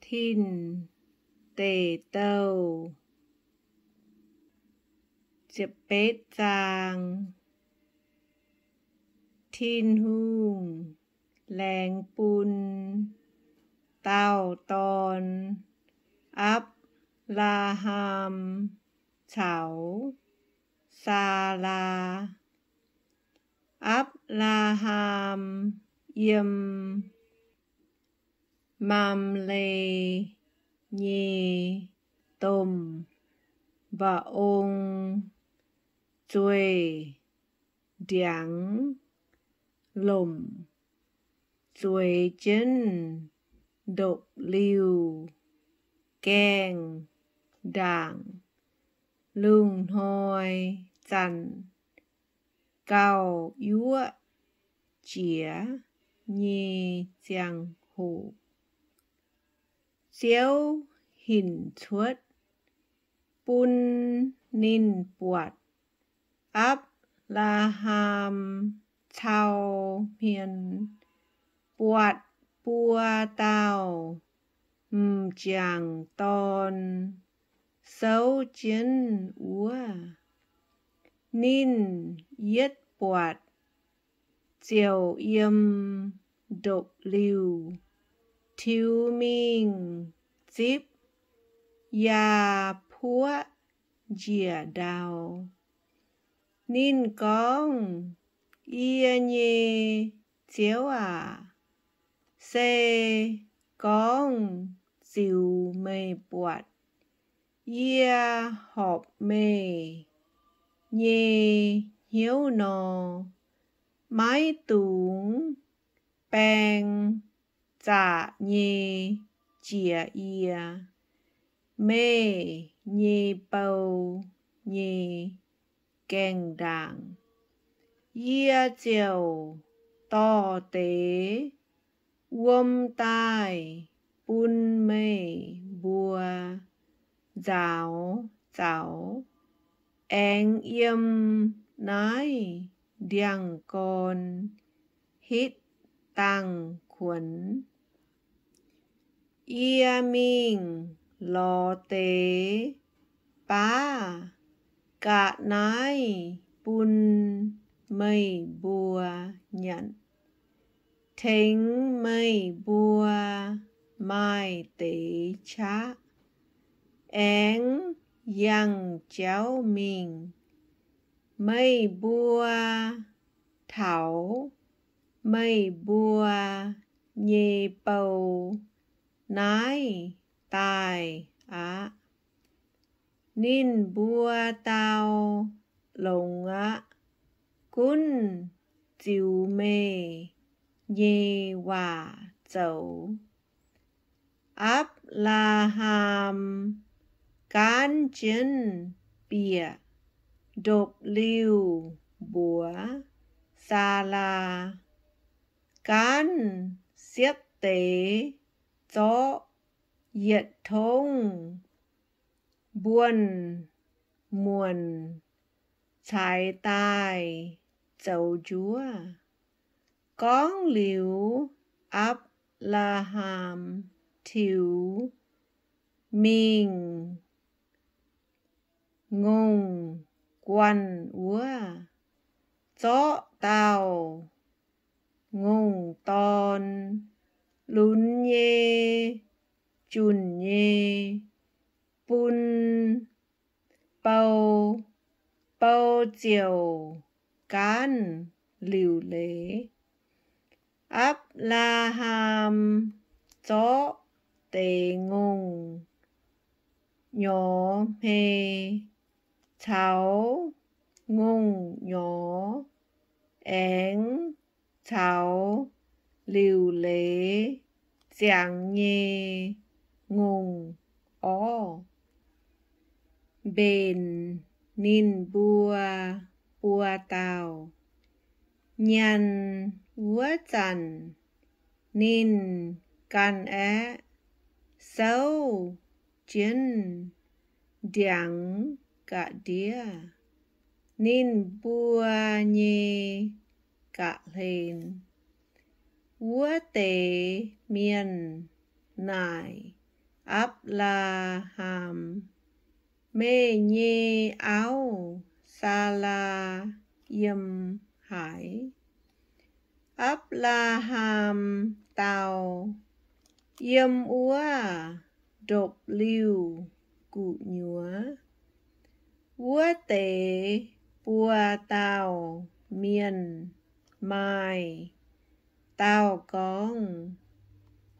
Tin Deic Douh. Betv Zaang. Tin-Hungh laengz bun dauh dorn, Apc^laa^ham, caux Saalaa. Apc^laa^ham yiem Mamle nyei domh mba'ong zueih ndiangx lomc, zueiz jienv ndopv-liuh gaengh ndaangc. Lungh hnoi zanc gauh yuoqv jiex nyei ziangh hoc, Ziouv hinc cuotv bun ninh buatc Apc^laa^ham cau hmien, buatc buo dauh m'jangc dorn souv jienv wuov. Ninh yietv buatc ziouc yiem ndopv-liuh tiux mingh zipv yaah puoqv njiec ndau. Ninh gorngv, Yie nyei Ziouv aac, se gorngv ziux meih buatc yie horpc meih nyei hnyouv nor, maiv dungx baeng zaqc nyei jiex yie, meih nyei bou, nyei gaengh ndaangc. Yie ziouc dorh deix wuom daaih bun meih mbuo nzaaux zaux, aengx yiem naaiv ndiangx-gorn hitv dangh kuonx. Yie mingh lorz deix baav ga'naaiv bun meih mbuo nyanc, tengx meih mbuo maaih deix qaqv, aengx yangh jauv mingh. Meih mbuo taux meih mbuo nyei bou naaiv daaih aqv. Ninh mbuo dau, Longx aqv. Gunv ziux meih nyei waac zoux. Apc^laa^ham gaanv jienv bieqc ndopv-liuh mbuox Saalaa, Gaanv siepv deix zorqv yietc tongv mbuonx-muonc caaix daaih zoux njuov. Gorngv liuz, Apc^laa^ham tiux mingh ngongh guanh wuov, zorqv dauh ngongh dorn, lunx nyei, junc nyei, bun bou. Bou ziouc gaanv liuc leiz. Apc^laa^ham zorqv deix ngongh nyorx hmei caux ngongh nyorx, aengx caux liuc leiz ziangx nyei ngongh orv, mbenc ninh mbuo buo dauh. Nyanc wuov zanc, ninh ganh aeqv, souv jienv ndiangx ga'ndiev, ninh mbuo nyei ga'hlen. Wuov deix mienh naaic Apc^laa^ham, Meih nyei auv, Saalaa, yiem haaix? Apc^laa^ham dau, Yiem wuov ndopv-liuh gu'nyuoz. Wuov deix buo dauh mienh maaih dauh gorngv,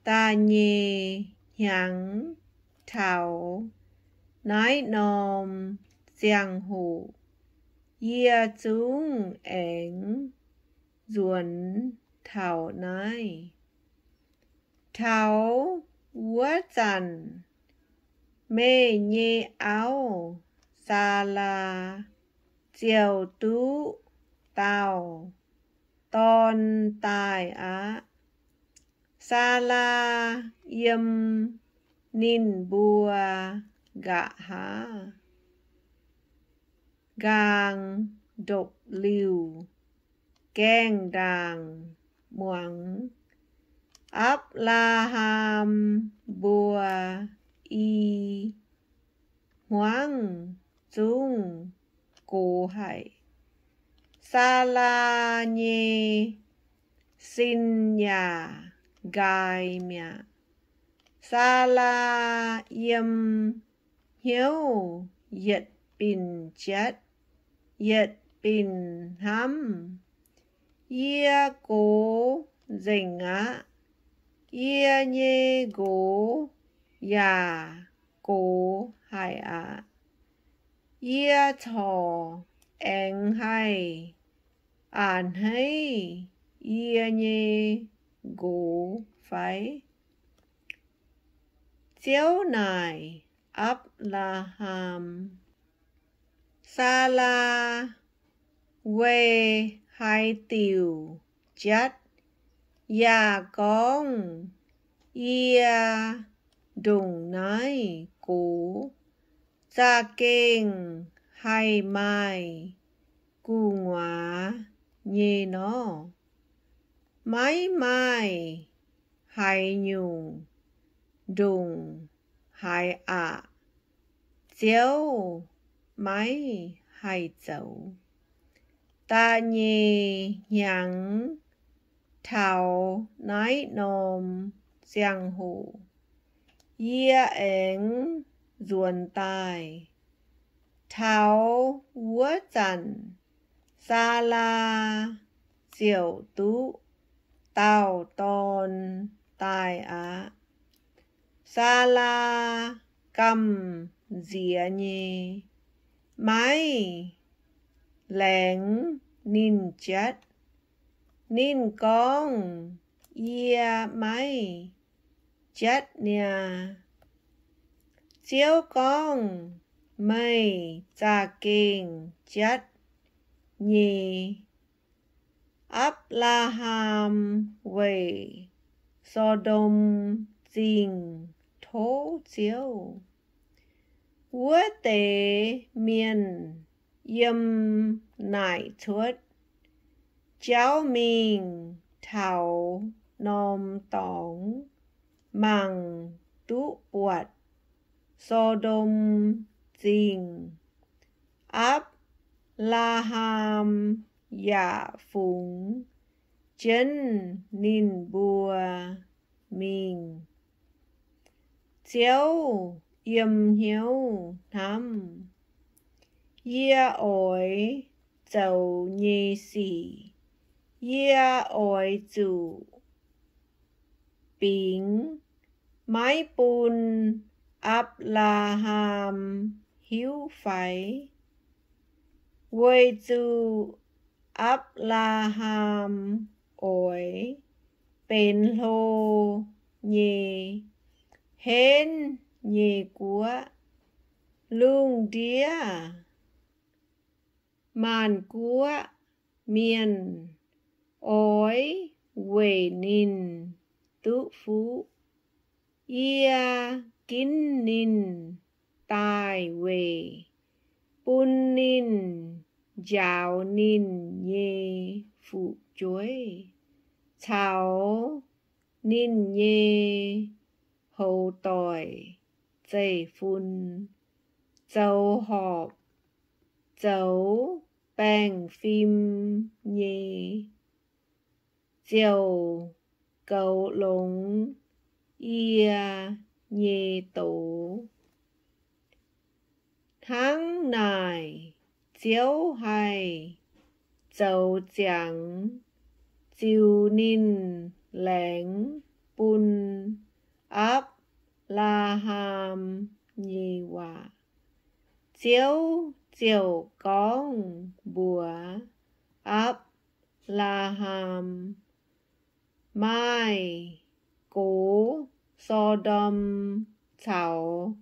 Da'nyeic hnyangx taux naaiv norm ziangh hoc yie zungv aengx nzuonx taux naaiv. Taux wuov zanc meih nyei auv, Saalaa, ziouc duqv dauh dorn daaih aqv. Saalaa yiem ninh mbuo nqa'haav nqaang ndopv-liuh gaengh ndaangc muangx. Apc^laa^ham mbuo i hmuangv zungv gox haic. Saalaa nyei sin yaac nqaai mi'aqv. Saalaa yiem hnyouv yietc binc jatv yietc binc hnamv, Yie gox nzengc aqv. Yie nyei nqox yaac gox haic aqv. Yie corc aengx haih a'hneiv yie nyei nqox fai? Ziouv naaic Apc^laa^ham, Saalaa weih haaix diuc jatv yaac gorngv, Yie ndongc naaiv gox za'gengh haih maaih gu'nguaaz nyei nor? Maiv maaih haaix nyungc ndongc haaix aqc Ziouv maiv haih zoux. Da'nyeic hnyangx taux naaiv norm ziangh hoc yie aengx nzuonx daaih. Taux wuov zanc Saalaa ziouc duqv dauh dorn daaih aqv. Saalaa gamh nziex nyei, maiv laengz ninh jatv. Ninh gorngv, Yie maiv jatv niaa. Ziouv gorngv, Meih za'gengh jatv nyei. Apc^laa^ham weic So^ndom Zingh tov Ziouv. Wuov deix mienh yiem naaic cuotv jauv mingh taux norm dorngx mangc duqv buatc So^ndom Zingh. Apc^laa^ham yaac fungx jienv ninh mbuo mingh. Ziouv yiem hnyouv hnamv, Yie oix zoux nyei sic yie oix zuqc bingx maiv bun Apc^laa^ham hiuv fai? Weic zuqc Apc^laa^ham oix benx hlo nyei henv nyei guoqv. Lungh ndiev maanc guoqv mienh oix weic ninh duqv fuqv. Yie ginv ninh daaih weic bun ninh njaaux ninh nyei fu'jueiv caux ninh nyei hoz doic zeiv-fun, zoux horpc, zoux baengh fim nyei, ziouc goux longx yie nyei doz. Hnangv naaic, Ziouv haih zoux ziangx ziux ninh laengz bun Apc^laa^ham nyei waac. Ziouv ziouc gorngv mbuox Apc^laa^ham, Maaih gox So^ndom caux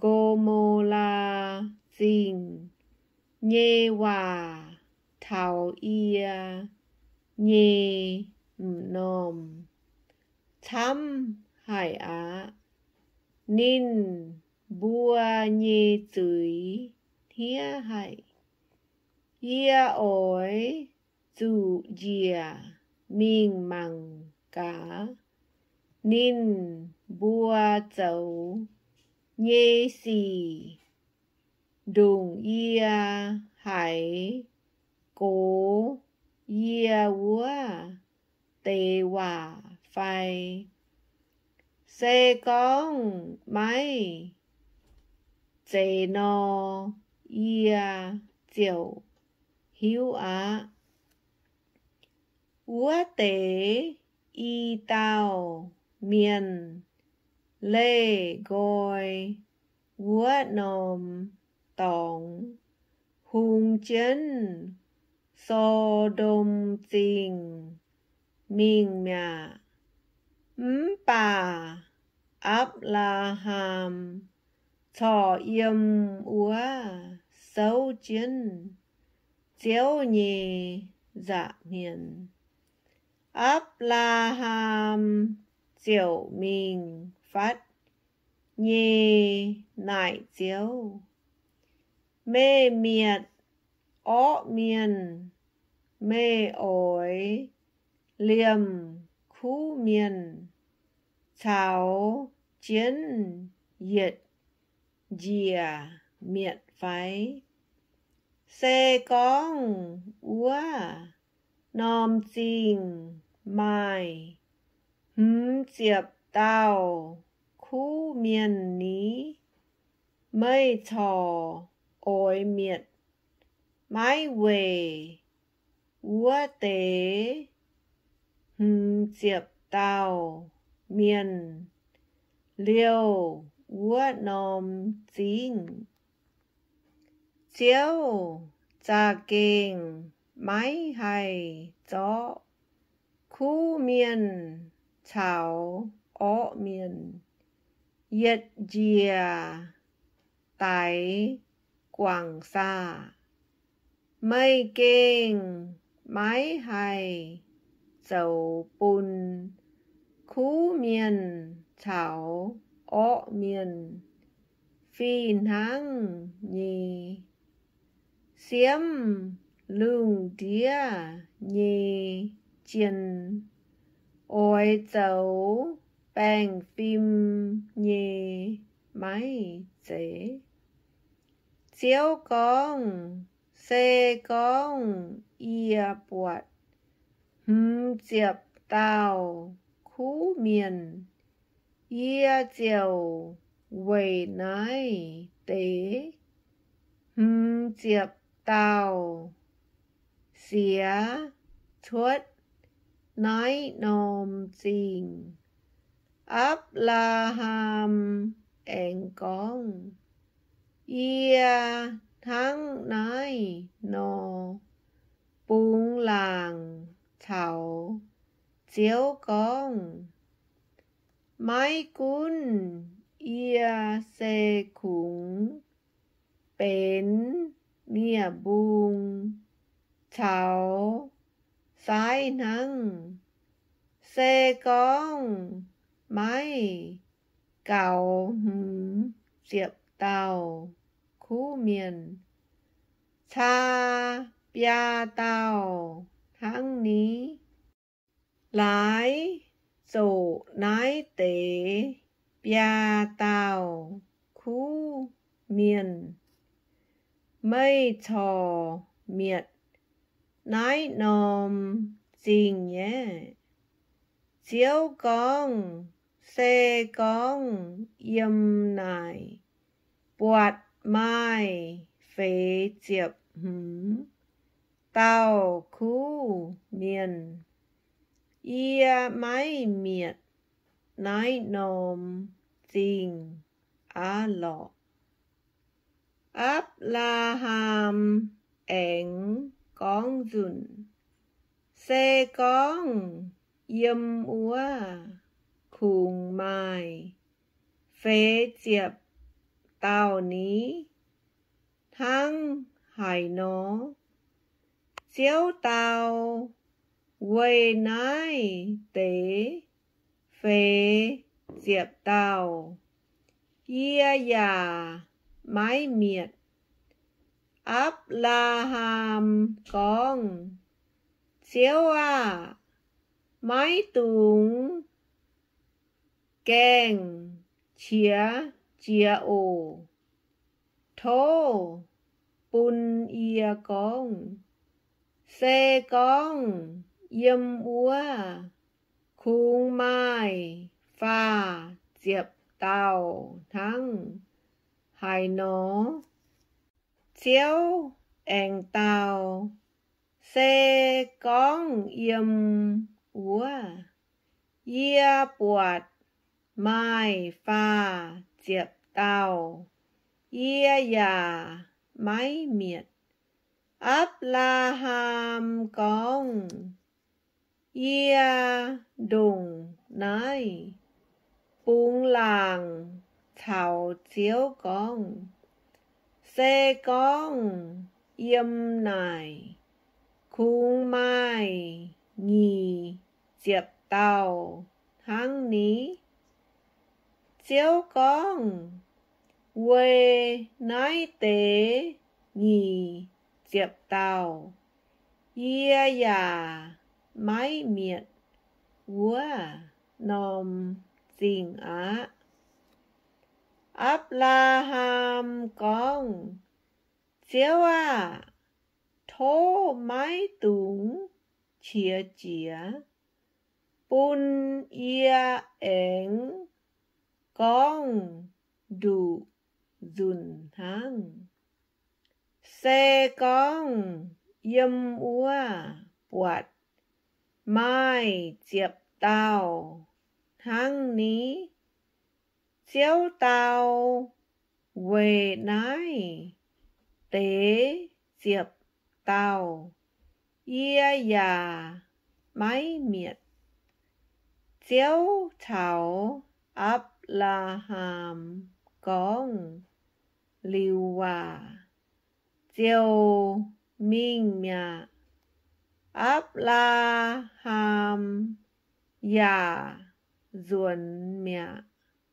Go^mo^laa Zingh nyei waac taux yie nyei m'normh camv haic aqv. Ninh mbuo nyei zuiz hniev haic. Yie oix zuqc njiec mingh mangc gaax ninh mbuo zoux nyei sic ndongc yie haiz gox yie wuov deix waac fai. Se gorngv maiv zeiz nor, yie ziouc hiuv aqv. Wuov deix i dauh mienh leih nqoi wuov norm dorngx hungx jienv So^ndom Zingh mingh mi'aqv. Mv baac Apc^laa^ham corc yiem wuov souv jienv Ziouv nyei nza'hmien. Apc^laa^ham ziouc mingh fatv nyei naaic Ziouv, Meih mietc orqv mienh, meih oix liemh kuv mienh caux jienv yietc njiec mietc fai? Se gorngv wuov norm zingh maaih hmz ziepc dauh kuv mienh ni, meih corc oix mietc maiv weic wuov deix hmz ziepc dauh mienh liouh wuov norm zingh. Ziouv za'gengh maiv haih zorqv kuv mienh caux orqv mienh yietc njiec daix guangc saah? Meih gengh maiv haih zoux bun kuv mienh caux orqv mienh fih hnangv nyei. Siemv lungh ndiev nyei jien oix zoux baengh fim nyei maiv zeiz? Ziouv gorngv, Se gorngv yie buatc hmz ziepc dauh kuv mienh, yie ziouc weic naaiv deix hmz ziepc dauh siex cuotv naaiv norm zingh. Apc^laa^ham aengx gorngv, Yie hnangv naaiv nor bungx laangc caux Ziouv gorngv, Maiv gunv yie se kungx benx nie-mbung caux saaiv hnangv, se gorngv maiv gaux hmz ziepc dauh kuv mienh, caa biaa dauh hnangv ni. Laaix zoqc naaiv deix biaa dauh kuv mienh, meih corc mietc naaiv norm zingh nyei? Ziouv gorngv, Se gorngv yiem naaic buatc maaih feix ziepc hmz dauh kuv mienh, yie maiv mietc naaiv norm zingh aqv lorqc. Apc^laa^ham aengx gorngv nzunc, Se gorngv yiem wuov kungx maaih feix ziepc dauh ni? Hnangv haaix nor Ziouv dau, Weic naaiv deix feix ziepc dauh yie yaac maiv mietc. Apc^laa^ham gorngv, Ziouv aah! Maiv dungx gaengh qiex jiez oc. Tov bun yie gorngv, Se gorngv yiem wuov kungx maaih faah ziepc dauh hnangv haaix nor? Ziouv aengx dau, Se gorngv yiem wuov yie buatc maaih faah ziepc dauh, yie yaac maiv mietc. Apc^laa^ham gorngv, Yie ndongc naaiv bungx laangc caux Ziouv gorngv, Se gorngv yiem naaic kungx maaih nyic ziepc dauh hnangv ni? Ziouv gorngv, Weic naaiv deix nyic ziepc dauh yie yaac maiv mietc wuov norm zingh aqv. Apc^laa^ham gorngv, Ziouv aah! Tov maiv dungx qiex jiez. Bun yie aengx gorngv nduqc nzunc hnangv. Se gorngv yiem wuov buatc maaih ziepc dauh hnangv ni? Ziouv dau, Weic naaiv deix ziepc dauh yie yaac maiv mietc. Ziouv caux Apc^laa^ham gorngv liuz waac, ziouc mingh mi'aqv. Apc^laa^ham yaac nzuonx mi'aqv.